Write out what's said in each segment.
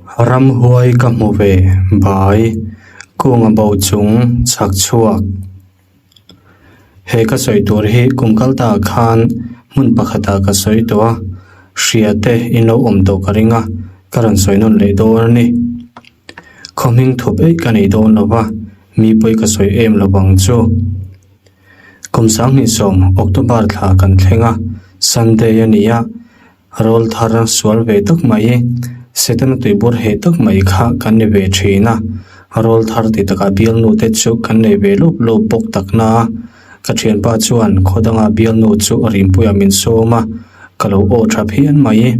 Ramhuai ka hmu ve bai kunga bo chung chhak chhuak. He ka sawi tur hi kum kal ta khan hmun pakhatah ka sawi tawh a, hria te in lo awm tawh ka ring a, ka rawn sawi nawn leh dawn a ni. Khaw hming thup eih ka nei dawn lo va, mi pawi ka sawi em lo vang chu. Kum 2010 October thla kan thleng a, Sunday a ni a, Rawl thar sual ve tak mai, Setana tuibur heh tak mai kha kan ni ve thin a. Rawl thar ti takah bialnu te chu kan nei ve lawp lawp bawk tak na a. Ka thianpa chuan khaw dangah bialnu chu rimpuiah min sawm a, ka lo aw tha phian mai.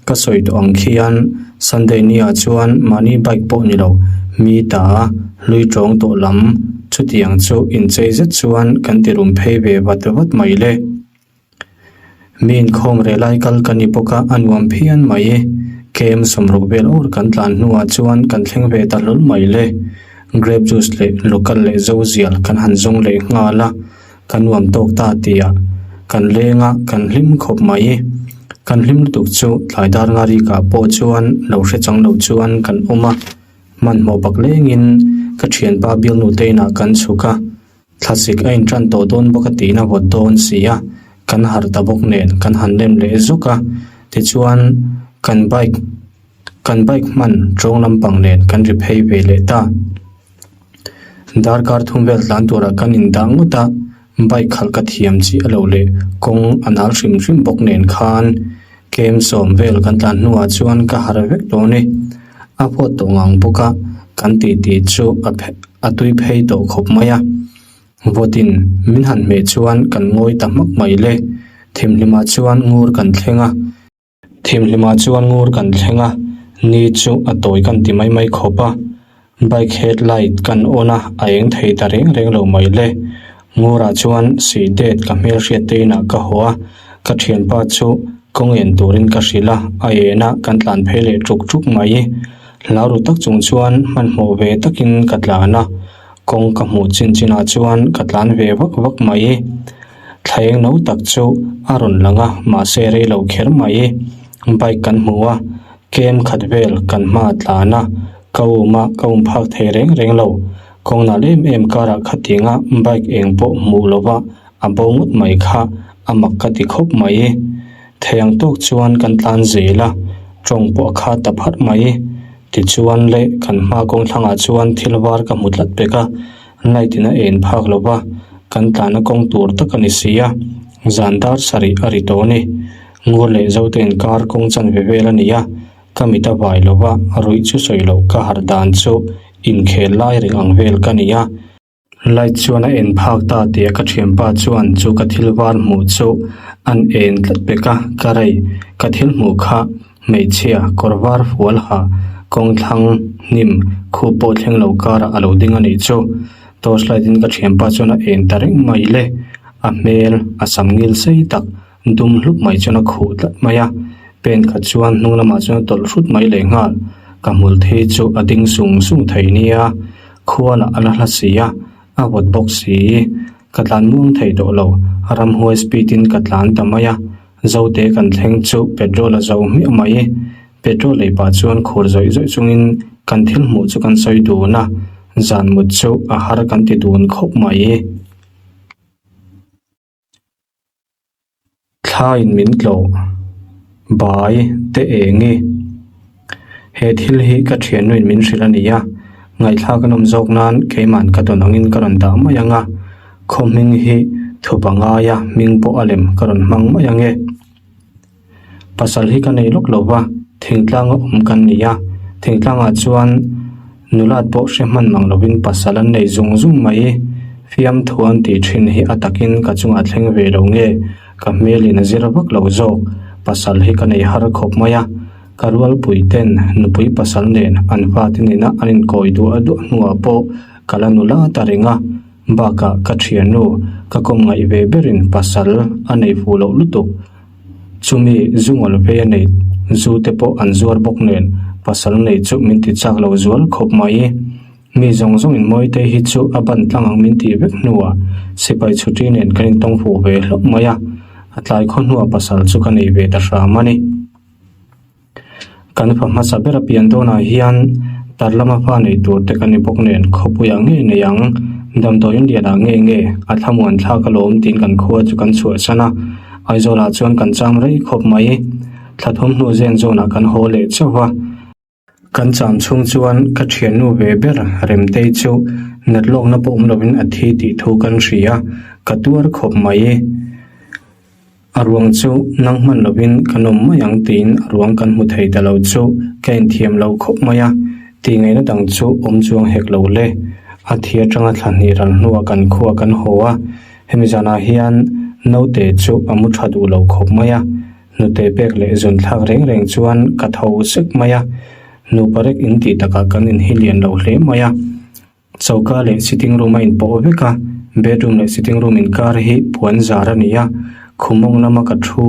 Ka sawi tawh ang khian Sunday nia chuan mahni bike pawh ni lo, mi ta hlui tawng tawh lam chutiang chu inchei zet chuan kan ti rum phei ve vat vat mai le. Mi inkhawm reh lai kal ka ni bawk a, a nuam phian mai. Kem sawmruk vel awr kan tlan hnuah chuan kan thleng ve ta hlawl mai le. Grape juice leh local leh zo zial kan han zawng leh nghal a, ka nuam tawk ta tihah kan leng a, kan hlim khawp mai. Kan hlim lutuk chu tlai dar nga rikah pawh chuan lo hre chang lo chuan kan awm a, hmanhmawh bak lengin ka thianpa bialnu te inah kan chhuk a. Thlasik a intan tawh dawn bawk a tiin a vawt dawn si a, kan harh ta bawk nen kan han lem leh zuk a, tichuan kan bike kan bike hman tawng lampang nen kan ri phei ve leh ta. Darkar thum vel tlan turah kan indah ngawt a, bike khalh ka thiam chi a lo leh kawng a nal hrim hrim bawk nen khan kem sawm vel kan tlan hnuah chuan ka harh vek tawh a ni. A vawt tawh ngang bawk a, kan titi chu a A tui phei tawh khawp mai a, vawtin min han hmeh chuan kan ngawi ta hmak mai le. Thimhlimah chuan ngur kan thleng a. Thimhlimah chuan ngur kan thleng a, ni chu a tawi kan ti mai mai khawp a. Bike headlight kan on a, a eng thei ta reng reng lo mai le. Ngurah chuan sih det ka hmelhriat te inah ka haw a, ka thianpa chu kawng en turin ka hrilh a, a en a, kan tlan phei leh tuk tuk mai. Hlau ru tak chung chuan hmanhmawh ve takin ka tlan a, kawng ka hmuh chin chinah chuan ka tlan ve vak vak mai. Thlaeng no tak chu a rawn lang a, mahse rei lo kher mai. Bike kan hmu a, kem khat vel kan hma a tlan a, ka um a, ka um phak thei reng reng lo. Kawng nalh em em karah khatinga bike eng pawh hmuh lova a bo ngawt mai kha a mak ka ti khawp mai. Theiang tawk chuan kan tlan zel a, tawng pawh a kha ta pharh mai. Tichuan le kan hma kawng thlangah chuan thil var ka hmu tlat pek a, light in a en phak lo va, kan tlanna kawng tur tak a ni si a, zan dar sarih a ri tawh a ni. Ngur leh Zote inkar kawng chanve vel a ni a, ka mit a vai lo va, ruih chu sawi loh ka harh dan chu inkhel lai reng ang vel ka ni a. Light chuan a en phak ta tih a ka thianpa chuan chu ka thil var hmuh chu an en tlat pek a, ka rei ka thil hmuh kha hmeichhia kawr var fual ha kawng thlang hnim khup pawh thleng lo karah a lo ding a nih chu. Torch light in ka thianpa chuan a en ta reng mai le, a hmel a sam ngil sei tak dum hlup mai chuan a khuh tlat mai a, pen khat chuan hnung lamah chuan a tawlh hrut mai leh nghal, ka hmul thi chu a ding sung sung thei nia. Khua lah a la hla si a, a vawt bawk si. Ka tlan muang thei tawh lo, ramhuai speed in ka tlan ta mai a, Zote kan thleng chu petrol a zo hmiah mai. Petrol lei pah chuan khur zawih zawih chungin kan thil hmuh chu kan sawi dun a, zan mut chu a har kan ti dun khawp mai. Thlaiin min tlawh bai te eng i he thil hi ka thiannuin min hrilh a ni a, ngaihthlak a nawm zawk nan keiman ka tawn angin ka rawn dah mai ang a, khaw hming hi thup a ngai a, hming pawh a lem ka rawn hmang mai ang e. Pasal hi ka nei lawk lo va, thingtlang a awm kan ni a, thingtlangah chuan nulat pawh hre hman mang lovin pasal an nei zung zung mai. Fiamthu an tih thin hi a takin ka chungah thleng ve lo nge, ka hmelin a zir vak lo zawk. Pasal hi ka nei har khawp mai a, ka rualpui ten nupui pasal nen an fate nena an inkawi duah duah hnuah pawh ka la nula ta reng a. Bakah ka thiannu ka kawm ngaih ve berin pasal a nei fuh loh lutuk. Chumi zu ngawl phei a nei zu te pawh an zuar bawk nen pasal nei chu min ti chak lo zual khawp mai. Mi zawng zawngin Mawitei hi chu a ban tlang ang min tih vek hnuah sipai chhuti nen kan intawng fuh ve hlauh mai a, a tlai khaw hnuah pasal chu ka nei ve ta hram a ni. Kan fa hmasa ber a pian dawnah hian tar lama fa nei tur te ka ni bawk nen khawpuiah nge nei ang, damdawiin lianah nge nge a thlamuan thlak alawm tiin kan khua chu kan chhuahsan a, Aizawlah chuan kan cham rei khawp mai. Thla thawmhnaw zen zawnah kan haw leh chauh va. Kan cham chhung chuan ka thiannu ve ber Remtei chu nat lawkna pawh awm lovin a thi tih thu kan hria, ka tuar khawp mai. A ruang chu nang hman lovin kan awm mai ang tiin a ruang kan hmu thei ta lo chu ka inthiam lo khawp mai a, tih ngaihna dang chu awm chuang hek lo le. A thi atanga thla hnih ral hnuah kan khua kan haw a, hemi zanah hian naute chu a mu tha duh lo khawp mai a. Hnute pek leh zun thlak reng reng chuan ka tho sek mai a, nupa rek in tih takah kan inhi lian lo hle mai a. Choka leh sitting room a inpawh vek a, bedroom leh sitting room inkar hi puan zar a ni a, khumawng lama ka thu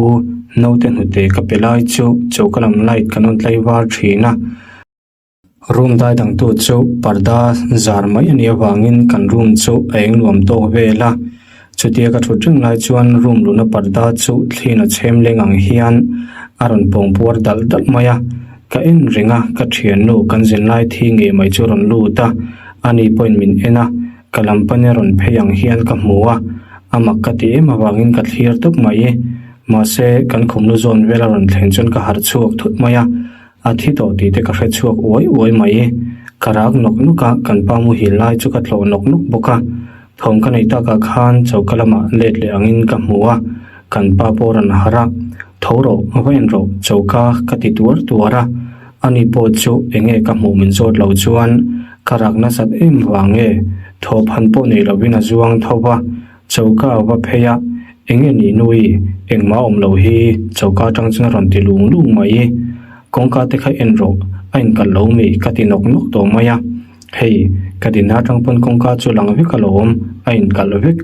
naute hnute ka pe lai chu choka lam light kan rawn tlai var thin a. Room dai dangtu chu parda zar mai a nih avangin kan room chu a eng nuam tawk vel a, chutia ka thut reng lai chuan room luna parda chu thliin a chhem leng ang hian a rawn pawng puar dalh dalh mai a, ka en reng a, ka thiannu kan zin lai thi ngei mai chu a rawn lut a, ani pawhin min en a, ka lam pan a rawn phei ang hian ka hmu a, a mak ka ti em avangin ka thlir tawp mai, mahse kan khumlu zawn vel a rawn thlen chuan ka harh chhuak thut mai a. A thi tawh tih te ka hre chhuak uai uai mai. Ka rak nawk nawk a, kan pa muhil lai chu ka tlawh nawk nawk bawk a. Thawm ka neih takah khan choka lamah let leh angin ka hmu a, kan pa pawh rawn harh a. Tho rawh, va en rawh, choka ka ti tuar tuar a. Ani pawh chu enge ka hmuh min zawt lo chuan ka rak nasat em vang nge thawphan pawh nei lovin a zuang tho va. Choka a va phei a, eng nge ni nui, engmah a awm lo hi, choka atang chuan a rawn ti lung lung mai. Kawngka te kha en rawh, a inkalh lo mi ka ti nawk nawk tawh mai a. Hei, ka dinna atang pawn kawngka chu lang vek alawm, a inkalh vek,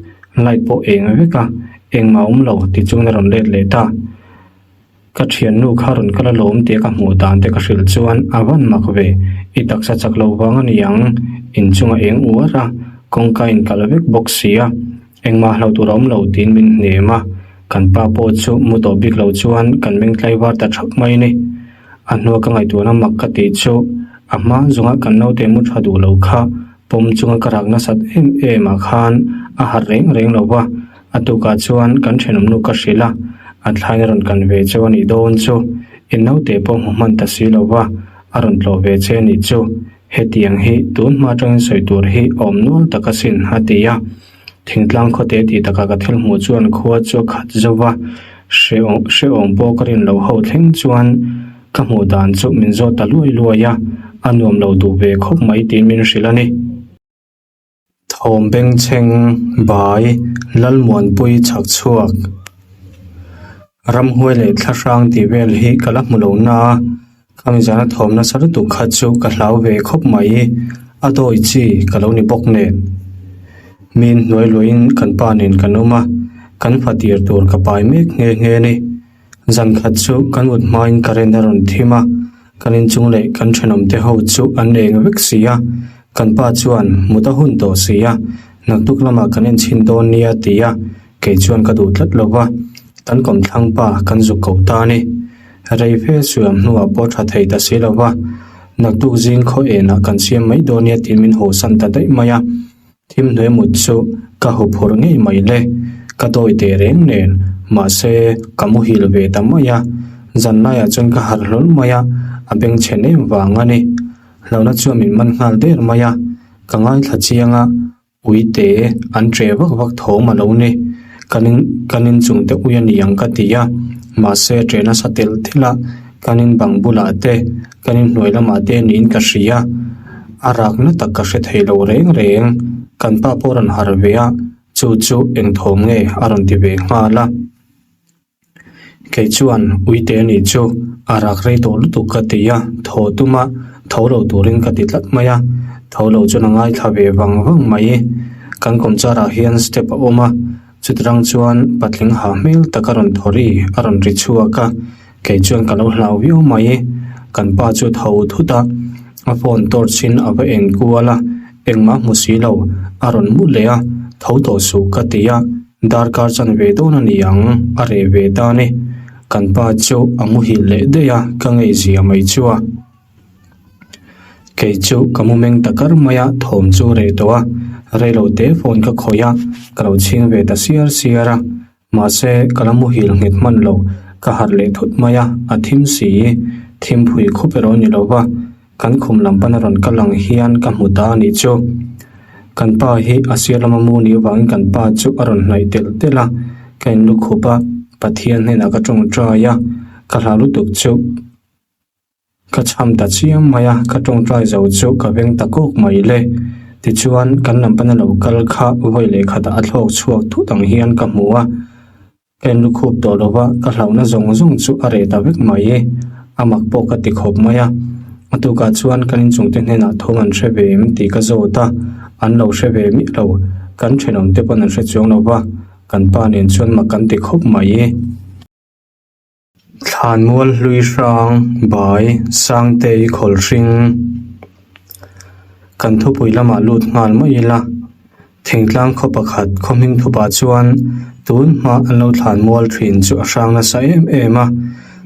light pawh eng vek a, engmah a awm lo ti chuan a rawn let leh ta. Ka thiannu kha rawn kal alawm tih ka hmuh dan te ka hrilh chuan a van mak ve, i taksa chak lo vang a ni ang, inchunga eng uar a, kawngka in kalh vek bawk si a, engmah hlo tur a awm lo tiin min hnem a, kan pa pawh chu mu tawh bik lo chuan kan meng tlaivar ta thap mai ni. A hnua ka ngaihtuahna mak ka tih chu a hma zunga kan naute mu tha duh lo kha pawm chunga ka rak nasat em em ah khan a harh reng reng lo va, A tukah chuan kan thenawmnu ka hrilh a, a thlain a rawn kan ve cheu a nih dawn chu. I naute pawh hmu hman ta si lo va, a rawn tlawh ve che a nih chu. Hetiang hi tun hma atangin sawi tur hi a awm nual tak asin, a ti a. Thingtlang khawte tih takah ka thil hmuh chuan khua chu a khat zo va, hrehawm pawh ka rin loh ho thleng chuan ka hmuh dan chu min zawt ta luai luai a, a nuam lo duh ve khawp mai tiin min hrilh a ni. Thawm bengchheng bai Lalmuanpui chhak chhuak ramhuai leh thlahrang tih vel hi ka la hmu lo na a, khami zana thawm nasa lutuk kha chu ka hlau ve khawp mai, a dawi chi ka lo ni bawk nen. Min hnuai luahin kan pa nen kan awm a, kan fa tir tur ka pai mek nghe nghe a ni. Zan khat chu kan mut hmain current a rawn thim a, kan inchung leh kan thenawmte ho chu an eng vek si a, kan pa chuan mut a hun tawh si a, naktuk lamah kan enchhin dawn nia ti a, kei chuan ka duh tlat lo va, kan kawmthlang pa kan zuk koh ta a ni. Rei fe suam hnuah pawh tha thei ta si lo va, naktuk zing khaw enah kan siam mai dawn nia tiin min hawsan ta daih mai a. Thim hnuai mut chu ka hu phur ngei mai le, ka dawi teh reng nen, mahse ka muhil ve ta mai a, zan laiah chuan ka harh hlawl mai a, a bengchhen em vang a ni. Hlauhna chuan min man nghal der mai a, ka ngaithla chiang a, uite an ṭe vak vak thawm a lo ni, kan in kan inchung te ui a ni ang ka ti a, mahse ṭe nasa telh telh a, kan in bang bulah te, kan inhnuai lamah te niin ka hria, a rakna tak ka hre thei lo reng reng, kan pa pawh a rawn harh ve a, chu chu eng thawm nge a rawn ti ve nghal a. Kei chuan uite a nih chu a rak rei tawh lutuk ka ti a, thaw tum a, tho lo turin ka ti tlat mai a, tho lo chuan a ngaithla ve vang vang mai. Kan kawmchar ah hian step a awm a, chutirang chuan patling ha hmel tak a rawn thaw ri a rawn ri chhuak a. Kei chuan ka lo hlau viau mai, kan pa chu tho thut a, a phone torch in a va en kual a, engmah hmu si lo, a rawn mu leh a, tho tawh suh ka ti a, darkar chan ve dawn a ni ang, a reh ve ta a ni. Kan pa chu a muhil leh daih a, ka ngei zia mai chu a. Kei chu ka mu meng ta kar mai a, thawm chu reh tawh a, reilo te phone ka khawih a, ka lo chhing ve ta siar siar a. Mahse, ka la muhil nghet hman lo, ka harh leh thut mai a, a thim si, thim phui khup erawh ni lo va, kan khum lam pana rawn kal ang hian ka hmu ta a nih chu. Kan pa hi a sir lama mu nih avangin kan pa chu a rawn hnaih telh telh a, ka inlu khup a, Pathian hnenah ka tawngtai a, ka hlau lutuk chu. Ka chham ta chiam mai a, ka tawngtai zo chu ka veng ta kawk mai le. Tichuan, kan lam pana lo kal kha vawi leh khatah a thlawk chhuak thut ang hian ka hmu a. Ka inlukhup tawh lo va, ka hlauhna zawng zawng chu a reh ta vek mai e. A mak pawh ka ti khawp mai a. A tukah chuan kan inchungte hnenah thawm an hre ve em tih ka zawt a, an lo hre ve miah lo. Kan thenawmte pawn an hre chuang lo va, kan pa nen chuan mak kan ti khawp mai e. Thlanmual hlui hrang bai Sangtei Khawlhring kan thupui lamah lut nghal mai ila thingtlang khaw pakhat khaw hming thupah chuan tun hma an lo thlanmual thin chu a hrang nasa em em a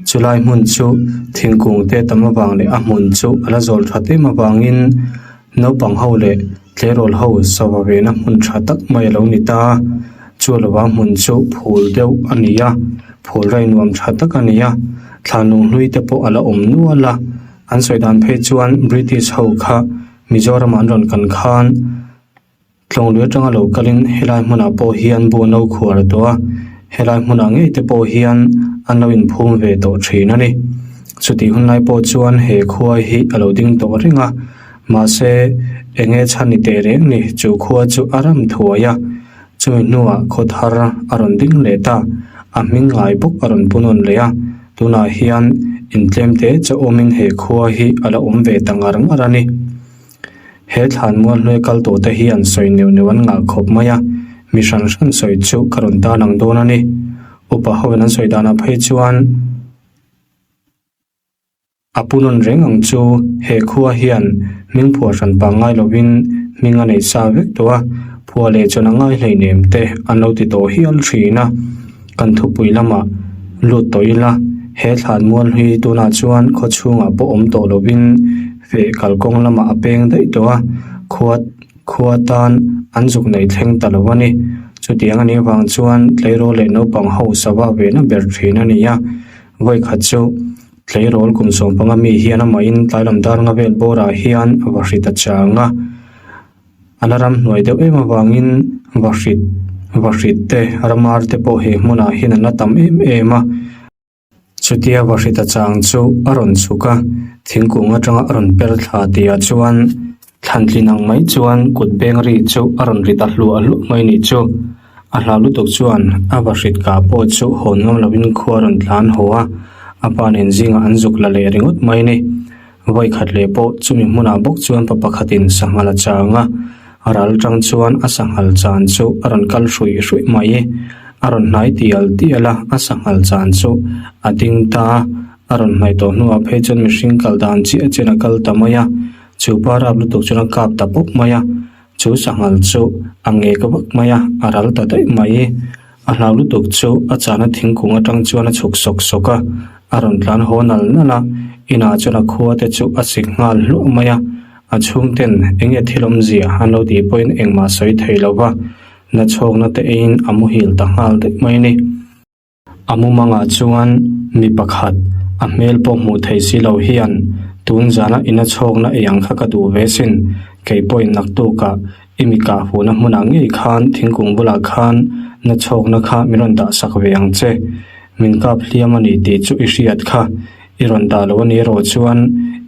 chulai hmun chu thingkung te tam avang leh a hmun chu a la zawl that em avangin Naupang ho leh tleirawl ho sava vena hmun tha tak mai a lo ni ta. Chu lova hmun chu phul deuh a ni a, phul rai nuam tha tak a ni a, thlanlung hlui te pawh a la awm nual a. An sawi dan phei chuan British ho kha Mizoram ah an rawn kan khan Tlawnglui atanga lo kalin helai hmunah pawh hian bu an lo khuar tawh a, helai hmunah ngei te pawh hian an lo inphum ve tawh thin a ni. Chutih hun lai pawh chuan he khua hi a lo ding tawh reng a, mahse eng nge chhan ni teh reng ni chu khua chu a ram thuai a, chumi hnuah khaw thar a rawn ding leh ta, a hming ngai bawk a rawn pu nawn leh a, tunah hian intlem te chaw awmin he khua hi a la awm ve ta ngar ngar a ni. He thlanmual hnuai kal tawh te hi an sawi neuh neuh an ngah khawp mai a, mi hran hran sawi chu ka rawn tan ang dawn a ni. Upa ho in an sawi danah phei chuan a pu nawn reng ang chu he khua hian hming phuah hran pah ngai lovin hming a nei sa vek tawh a, phuah leh chuan a ngai hleinem te an lo ti tawh hial thin a. Kan thupui lamah lut tawh ila, he thlanmual hi tunah chuan khaw chhungah pawh awm tawh lovin feh kalkawng lamah a peng daih tawh a, khua khua tan an zuk nei thleng ta lo a ni. Chutiang a nih avang chuan tleirawl leh naupang ho sava vehna ber thin a ni a, vawikhat chu tleirawl kum sawmpanga mi hian amahin tlailam dar nga vel bawrah hian a va hri ta chang a. A la ramhnuai deuh em avangin vahrit vahrit te ramar te pawh he hmunah hian an la tam em em a. Chutia vahrit a chang chu a rawn chhuk a, thingkung atanga a rawn per thla tihah chuan thlantlin ang mai chuan kut beng ri chu a rawn ri ta hluah hluah mai nih chu. A hlau lutuk chuan a vahrit kah pawh chu hawn ngam lovin khua a rawn tlan haw a, a pa nen zingah an zuk la leh ringawt mai a ni. Vawi khat leh pawh chumi hmunah bawk chuan pa pakhatin sanghal a chang a, a ral tang chuan a sanghal chan chu a rawn kal hruih hruih mai. A rawn hnai tial tial a, a sanghal chan chu a ding ta a, a rawn hnaih tawh hnuah phei chuan mihring kal dan chiah chian a kal ta mai a, chu pa rap lutuk chuan a kap ta pawp mai a, chu sanghal chu a ngek vak mai a, a ral ta daih mai. A hlau lutuk chu a chahna thingkung atang chuan a chhuk sawk sawk a, a rawn tlan haw nal nal a, inah chuan a khua te chu a sik nghal hluah mai a, a chhungten eng nge thil awmzia an lo tih pawhin engmah sawi thei lo va, nachhawkna te eiin a muhil ta nghal daih mai a ni. A mumangah chuan mi pakhat a hmel pawh hmuh theih si lo hian tun zana ina chhawkna ei ang kha ka duh ve sin, kei pawhin naktukah I mi kah huhna hmunah ngei khan thingkung bulah khan na chhawkna kha min rawn dah sak ve ang che. Min kap hliam a ni tih chu i hriat kha. I rawn dah lo a ni erawh chuan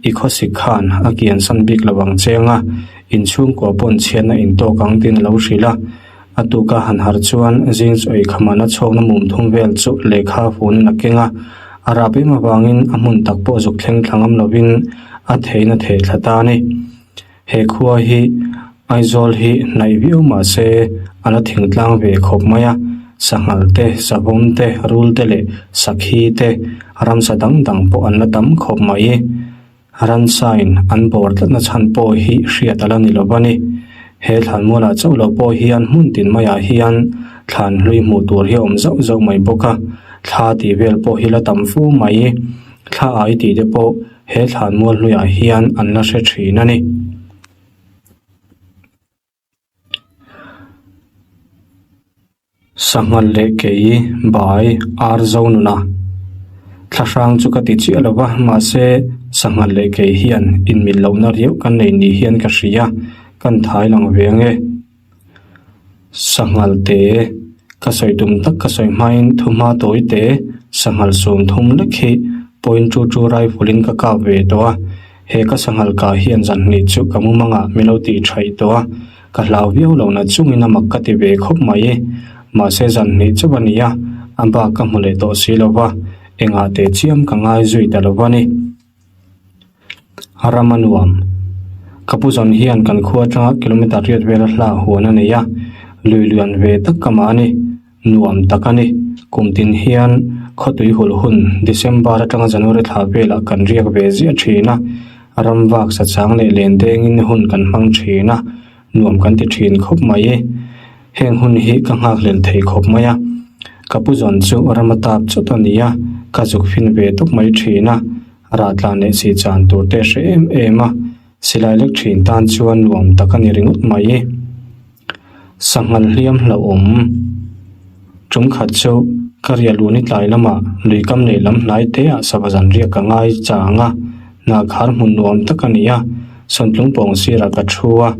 i khawsik khan a kiansan bik lo ang che anga inchhungkua pawn chhiatna intawk ang tiin a lo hrilh a. A tuka han harh chuan zing chu ei khamah na chhawkna mum thum vel chu lehkha funin a keng a. A rap em avangin a hmun tak pawh zuk thleng thla ngam lovin a theihna theh thla ta a ni. He khua hi Aizawl hi hnaih viau mah se a la thingtlang ve khawp mai a, sanghal te, savawm te, rul te leh sakhi te ramsa dang dang pawh an la tam khawp mai. Ransain an bawr tlatna chhan pawh hi hriat a la ni lo va ni. He thlanmualah chauh lo pawh hian hmun tin maiah hian thlan hlui hmuh tur hi a awm zauh zauh mai bawk a. Thla tih vel pawh hi la tam fu mai. Thla ai tih te pawh he thlanmual hnuaiah hian an la hre thin a ni. Sanghal leh kei bai ar zo nuna thla hrang chu ka ti chiah lo va, mahse sanghal leh kei hian inmil lohna riau kan nei ni hian ka hria, kan thai lang ve ange. Sanghal te ka sawi tum tak ka sawi hmain thuhma tawi te sanghal 30 lek hi point two two rifle in ka kap ve tawh a, he ka sanghal kah hian zan hnih chu ka mumangah min lo tih thaih tawh a. Ka hlau viau lo na chungin a mak ka ti ve khawp mai. Mahse zan hnih chauh a ni a, a bak ka hmu leh tawh si lo va, engah teh chiam ka ngai zui ta lo va ni. Ram a nuam. Ka pu zawn hian kan khua atanga kilometer riat vela hla huan a nei a, lui lian ve tak ka mah a ni. Nuam tak a ni. Kum tin hian khawtui hulh hun December atanga January thla velah kan riak ve ziah thin a, ram vak sachang leh len dengin hun kan hmang thin a, nuam kan ti thin khawp mai. Heng hun hi ka nghakhlel thei khawp mai a. Ka pu zawn chu ram a tap chawt a ni a, ka zuk fin ve tawp mai thin a, rah tlan leh si chan tur te hre em em a, silai lek thin tan chuan nuam tak a ni ringawt mai. Sanghal hliam hlauhawm tum khat chu ka riah luh ni tlai lamah lui kam leh lam hnai te ah sava zan riak ka ngai chang a, hna khar hmun nuam tak a ni a, sawntlung pawng sirah ka thu a,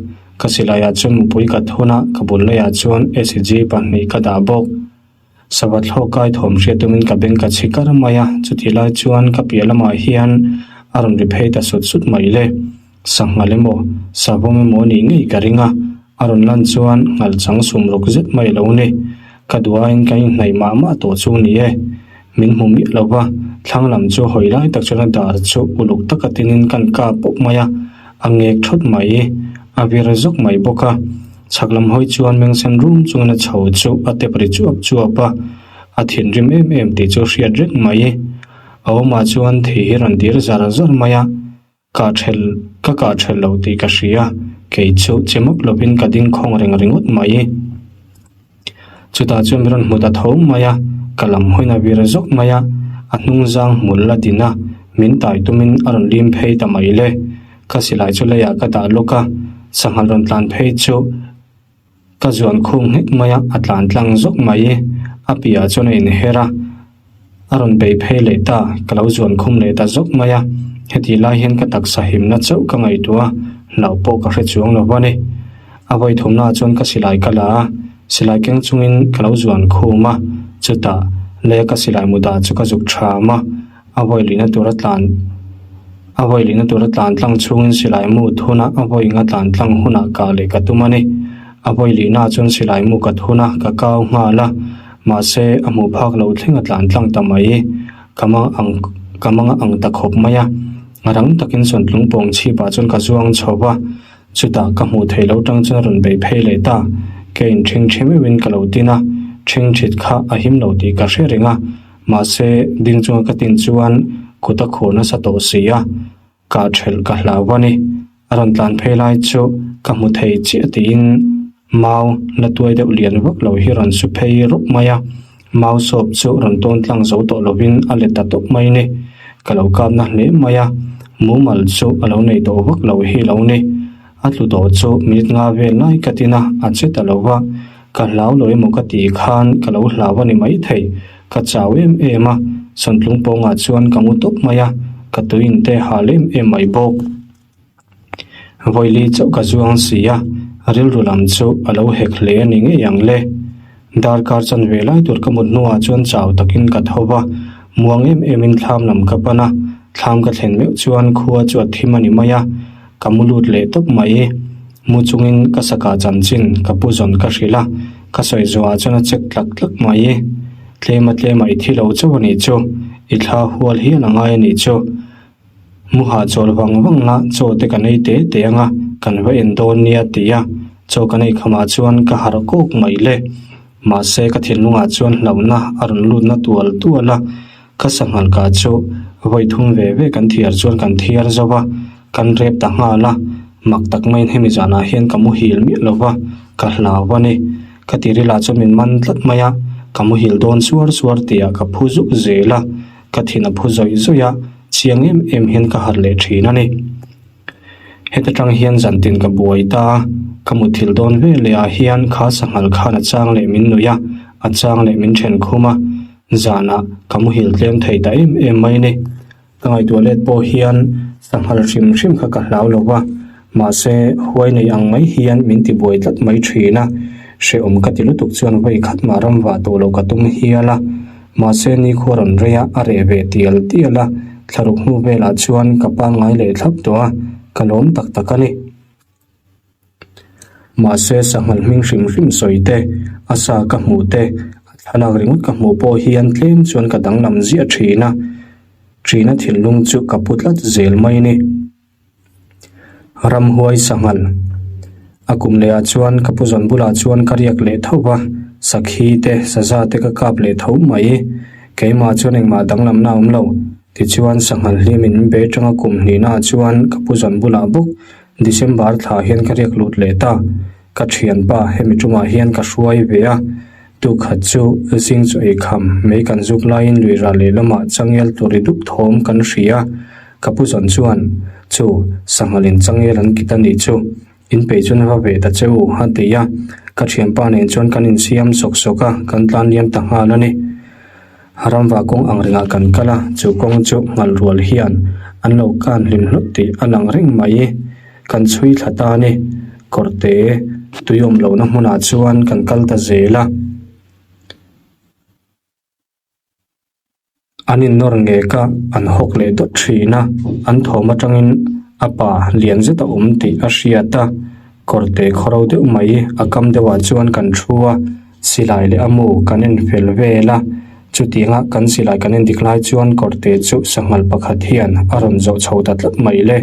ka silai ah chuan mupui ka thun a, ka bul laiah chuan SG pahnih ka dah bawk. Sava thlawk kai thawm hriat tumin ka beng ka chhi kar mai a, chutih lai chuan ka piah lamah hian a rawn ri phei ta sut sut mai le. Sanghal emaw, savawm emaw a nih ngei ka ring a, a rawn lan chuan nghal chang sum ruk zet mai lo ni. Ka duhaiin ka inhnaih mah mah tawh chu ni e. Min hmu miah lo va, thlang lam chu hawi lai tak chuan a dar chu uluk taka tinin kan kap pawp mai a, a ngek thawt mai, a vir zawk mai bawk a. Chhak lam hawi chuan mengsen rum chungin a chho chu a tep ri chuap chuap a, a thinrim em em tih chu hriat reng mai. A awmah chuan thei hi rawn dir zar zar mai a, ka ṭhel ka kah ṭhel lo tih ka hria, kei chu che mawp lovin ka ding khawng reng ringawt mai. Chutah chuan min rawn hmu ta tho mai a, ka lam hawiin a vir zawk mai a, a hnung zang hmul a din a, min tai tumin a rawn lim phei ta mai le. Ka silai chu leiah ka dah lawk a, sanghal rawn tlan phei chu ka zuan khung nghek mai a, a tlan tlang zawk mai. A piahah chuan a inher a, a rawn bei phei leh ta, ka lo zuan khum leh ta zawk mai a. Hetih lai hian ka taksa himna chauh ka ngaihtuah a, hlauh pawh ka hre chuang lo a ni. A vawi thumnaah chuan ka silai ka la a, silai keng chungin ka lo zuan khum a, chutah leia ka silai mu dah chu ka zuk ṭham a. A vawi lihna tura tlan A vawi lihna tura tlan tlang chhungin silai mu thun a, a vawi nga tlan tlang hunah kah leh ka tum a ni. A vawi lihnaah chuan silai mu ka thun a, ka kau nghal a, mahse a hmuh phak loh thleng a tlan tlang ta mai. Ka mang ang ka mang ang ta khawp mai a, a rang takin sawntlung pawng chhipah chuan ka zuang chho va, chutah ka hmuh theih loh tang chuan a rawn bei phei leh ta. Ke in ṭhing ṭhi meuhin ka lo tin a, ṭhing ṭhit kha a him lo tih ka hre reng a. Mahse, ding chunga ka tin chuan kut a khur nasa tawh si a, kah ṭhelh ka hlau a ni. A rawn tlan phei lai chu ka hmu thei chiah tiin mau la tuai deuh lian vak lo hi rawn su phei rawp mai a, mau sawp chu rawn tawn tlang zo tawh lovin a let ta tawp mai ni. Ka lo kap na hle mai a, mumal chu a lo nei tawh vak lo hi lo ni. A tlu tawh chu minute nga vel lai ka tin a, a che ta lo va. Ka hlau lo emaw ka tih khan ka lo hlau a ni maithei. Ka chau em em a, sawntlung pawngah chuan ka ngu tawp mai a, ka tuin te hal em em mai bawk. Vawili chauh ka zuang si a, rilru lam chu a lo hek hle a ni ngei ang le. Darkar chanve lai tur ka mut hnuah chuan chau takin ka tho va, muang em emin thlam lam ka pan a, thlam ka thlen meuh chuan khua chu a thim a ni mai a, ka mu lut leh tawp mai. Mu chungin ka saka chanchin ka pu zawn ka hrilh a, ka sawi zuah chuan a check tlak tlak mai. Tlema tlema i thi lo chauh a nih chu, i thla hual hial a ngai a nih chu. Mu hahchawl vang vang la chaw te kan ei te te anga kan va en dawn nia ti a, chaw kan ei khamah chuan ka harh kawk mai le. Mahse ka thinlungah chuan hlauhna a rawn lutna tual tual a, Ka sanghal kah chu vawi thum ve ve kan thiar chuan kan thiar zo va, kan rep ta nghal a, mak tak maiin hemi zanah hian ka muhil miah lo va, ka hlau a ni. Ka tirilah chuan min man tlat mai a, Ka muhil dawn suar suar tihah ka phu zuk zel a, ka thin a phu zawih zawih a, chiang em em hian ka harh leh thin a ni. Heta tang hian zantin ka buai ta a, ka muthilh dawn veleh ah hian kha sanghal khan a chang leh min nuih a, a chang leh min then khum a, zanah ka muhil tlem thei ta em em mai a ni. Ka ngaihtuah let pawh hian sanghal hrim hrim kha ka hlau lo va, mahse huai nei ang mai hian min ti buai tlat mai thin a, hrehawm ka ti lutuk chuan vawi khat mah ram vah tawh loh ka tum hial a, mahse nikhua rawn rei a, a reh ve tial tial a, thlaruk hnu velah chuan ka pangngai leh thlap tawh a, ka lawm tak tak a ni. Mahse sanghal hming hrim hrim sawi te, a sa ka hmuh te, a thlalak ringawt ka hmuh pawh hian tlem chuan ka danglam ziah thin a, ṭina thinlung chu ka pu tlat zel mai a ni. Ramhuai sanghal A kum lehah chuan ka pu zawn bulah chuan ka riak leh tho va, sakhi te, saza te ka kap leh tho mai. Keimah chuan engmah danglamna a awm lo. Tichuan sanghal hlimin be tanga kum hnihnaah chuan ka pu zawn bulah bawk December thla hian ka riak lut leh ta. Ka thianpa hemi tumah hian ka hruai ve a, tukhat chu zing chu ei kham mei kan zuk laiin lui ral leh lamah changel turi dup thawm kan hria. Ka pu zawn chuan, Chu, sanghalin changel an kit a nih chu, in peih chuan va ve ta che u, a ti a. Ka thianpa nen chuan kan insiam sawk sawk a, kan tlan liam ta nghal a ni. Ramva kawng ang rengah kan kal a, chu kawng chu nghal rual hian an lo kan hlim hlawt tih a lang reng mai. Kan chhui thla ta a ni. Kawrte tui awm lohna hmunah chuan kan kal ta zel a. An innawr ngek a, an hawk leh dawt thin a, an thawm atangin a pa lian zet a awm tih a hriat a. Kawrte khawro deuh mai a kam deuhah chuan kan thu a. Silai leh a mu kan en fel vel a, chutianga kan silai kan en dik lai chuan kawrte chu sanghal pakhat hian a rawn zawh chho ta tlat mai le.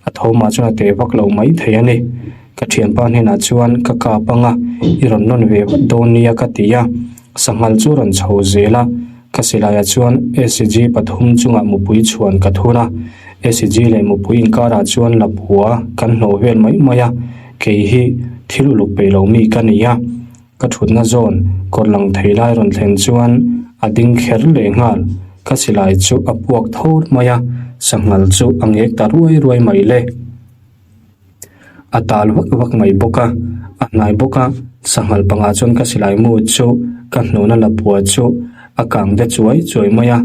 A thawmah chuan a teh vak lo mai thei a ni. Ka thianpa hnenah chuan ka kap anga i rawn nawn ve vat dawn nia ka ti a, sanghal chu a rawn chho zel a, ka silaiah chuan SG pathum chungah mupui chhuan ka thun a, SG leh mupui inkarah chuan lapua kan hnawh vel mai mai a, kei hi thil uluk peih lo mi ka ni a. Ka thutna zawn kawr lang thei lai rawn thlen chuan a ding kher leh nghal. Ka silai chu a puak thawr mai a, sanghal chu a ngek ta ruai ruai mai le. A tal vak vak mai bawk a, a hnai bawk a, sanghal pangah chuan ka silai mu chu ka hnawhna lapua chu a kang de chuai chuai mai a,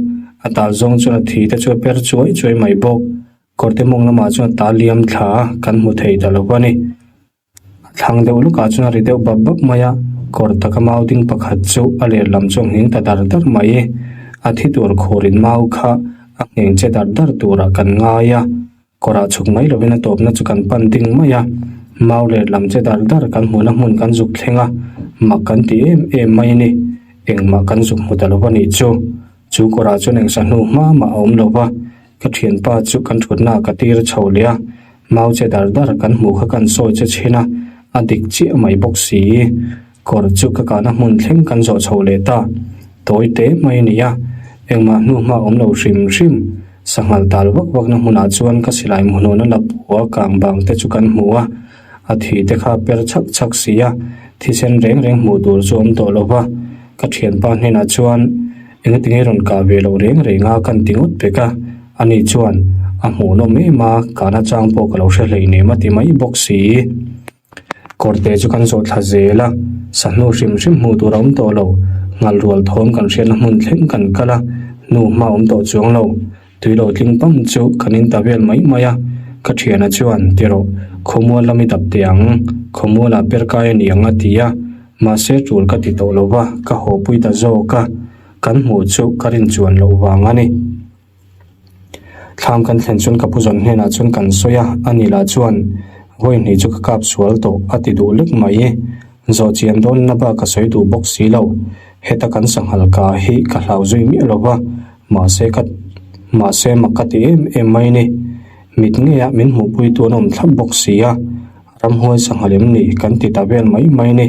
a tal zawng chuan a thi te chu a per chuai chuai mai bawk. Kawrte mawng lamah chuan a tal liam thla a, kan hmu thei ta lo a ni. A thlang deuh lukah chuan a ri deuh bap bap mai a, kawr taka mau ding pakhat chu a ler lam chu a nghing ta dar dar mai. A thi tur khurin mau kha a ngheng che dar dar turah kan ngai a, kawrah chhuk mai lovin a tawpna chu kan pan ding mai a, mau ler lam che dar dar kan hmuhna hmun kan zuk thleng a, mak kan ti em em mai a ni. Engmah kan zuk hmu ta lo a nih chu. Chu kawrah chuan eng sahnu hma mah a awm lo va, ka thianpa chu kan thutna ka tir chho leh a, mau che dar dar kan hmuh kha kan sawi che chhin a, a dik chiah mai bawk si. Kawr chu ka kahna hmun thleng kan zawh chho leh ta. Tawi te mai a ni a, engmah hnu hma awm lo hrim hrim. Sanghal tal vak vakna hmunah chuan ka silai hmuhnawhna lapua kang bang te chu kan hmu a, a thi te kha per chhak chhak si a, thisen reng reng hmuh tur chu awm tawh lo va. Ka thianpa hnenah chuan engati nge rawn kah ve loh reng reng a kan ti ngawt pek a, ani chuan a hmuhnawm em a, kahna chang pawh ka lo hre hleinem a ti mai bawk si. Kawrte chu kan zawh thla zel a, sahnu hrim hrim hmuh tur a awm tawh lo, nghal rual thawm kan hriatna hmun thleng kan kal a, hnu hma awm tawh chuang lo. Tui lo tling pam chu kan in ta vel mai mai a, ka thiana chuan, Ti rawh, khawmual lam i dap teh ang, khawmualah per kai a ni ang a ti a, mahse tul ka ti tawh lo va, ka hawpui ta zawk a, kan hmuh chu ka rin chuan loh vang a ni. Thlam kan thlen chuan ka pu zawn hnenah chuan kan sawi a, ani lah chuan, Vawi hnih chu ka kap sual tawh a ti duh lek mai. Zawh chian dawnna bak ka sawi duh bawk si lo, heta kan sanghal ka hi ka hlau zui miah lo va, mahse ka mahse mak ka ti em em mai ni. Mit ngeia min hmuhpuitu an awm thlap bawk si a, ramhuai sanghal em ni kan ti ta vel mai mai ni.